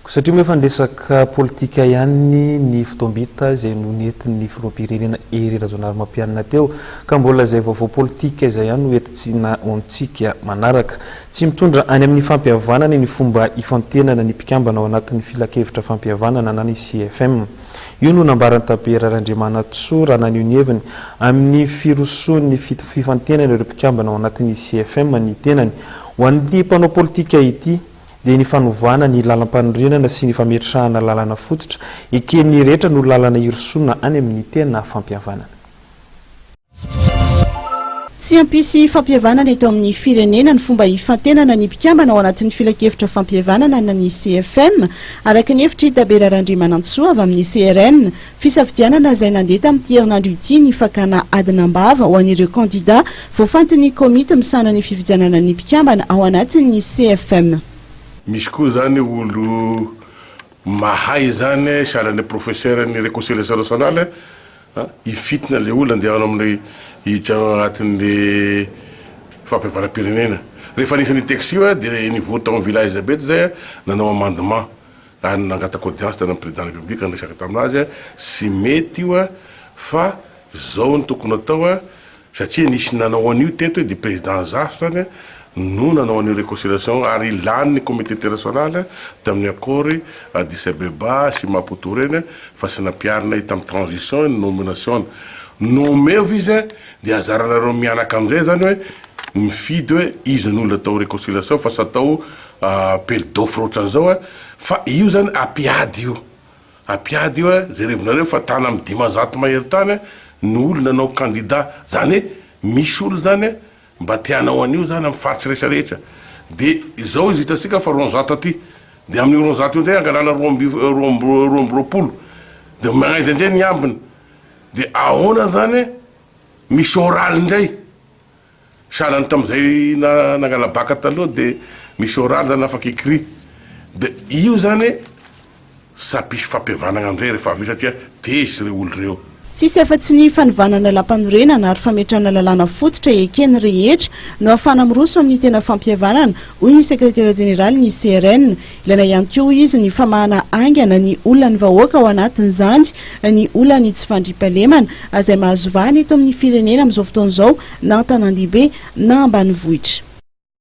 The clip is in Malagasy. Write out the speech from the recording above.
Koa satria moa efa niresaka politika ihany ny fotoam-bita izay no nentin'ny filoham-pirenena Hery Rajaonarimampianina teo ka mbola izay vaovao politika izay ihany no entintsina ho amintsika manaraka. Tsy mitondra any amin'ny fampihavanana ny fomba ifantenana ny mpikambana ao anatin'ny filankevitra fampihavanana na ny CFM. Io no nambaran'i Tabera Randriamanantsoa raha naneho ny heviny amin'ny firosoan'ny fifantenana ireo mpikambana ao anatin'ny CFM ny tenany. Ho an'ity mpanao politika ity dia ny fanovana ny lalampanorenana sy ny fametrahana lalana fototra eken'ny rehetra no lalana hirosoana any amin'ny tena fampihavanana. Tsy hampisy fampihavanana eto amin'ny firenena ny fomba hifantenana ny mpikambana ao anatin'ny filankevitra fampihavanana na ny CFM, araka ny hevitr'i Tabera Randriamanantsoa avy amin'ny CRN. Fisafidianana izay nandeha tamin'ity herinandro ity ny fakana adina am-bava ho an'ireo kandida voafantin'ny komity misahana ny fifidianana ny mpikambana ao anatin'ny CFM. Misy koa izany olo mahay izany sahalan'ny professeur ny reconciliation nationale A, hifitina le olona andeha hanao amin'ny hiditra ao anatin'ny fampihavanam-pirenena. Rehefa nisy an'io texte io dia nivory tao amin'ny Villa Elizabeth zay nanao amendement ary nangataka audience tany amin'ny président de la République niresaka tamin'azy tsy mety io fa zao no tokony atao Satria nisy nanao an'io teto dia président Zafy zany no nanao an'io réconciliation ary lany ny comité international tamin'ny accord Addis Abeba sy Maputo ireny fa tsy nampiharina tamin'ny transition ny nomination. Nomeo izy dia azaranareo mianaka amin'izay zany hoe mifidy hoe iza no olona atao réconciliation fa tsy atao appel d'offre ohatran'izao fa io zany ampiady io. Ampiady io a, jerevonareo fa tany amin'ny 500 mahery tany no olona nanao candidat, zany hoe misy olona zany mba te hanao an'io zany amin'ny faritsy rehetra rehetra, de izao izy hitantsika fa 200 aty, de amin'io 200 io ndray angalana roa amby roa amby 22, de magnaiza ndray ny ambiny, de ahoana zany misy oral ndray. Sahala ny tamin'izay nangala bac taloha dia misy oral zany afaka écrit. Dia io zany tsy hampisy fampihavanana indray rehefa avy eo satria tezitra ireo olona ireo. Tsisy afa-tsy ny fanovana ny lalàmpanorenana ary fametrahana lalàna fototra eken'ny rehetra no ahafahana miroso amin'ny tena fampihavanana, hoy ny sekretera jeneralin'ny CRN. Ilaina ihany koa, hoy izy, ny famahana haingana ny olan'ny vahoaka ao anatin'izany ny olan'ny tsy fandriampahalemana izay mahazo vahana eto amin'ny firenena amin'izao fotoana izao na an-tanàn-dehibe na ambanivohitra.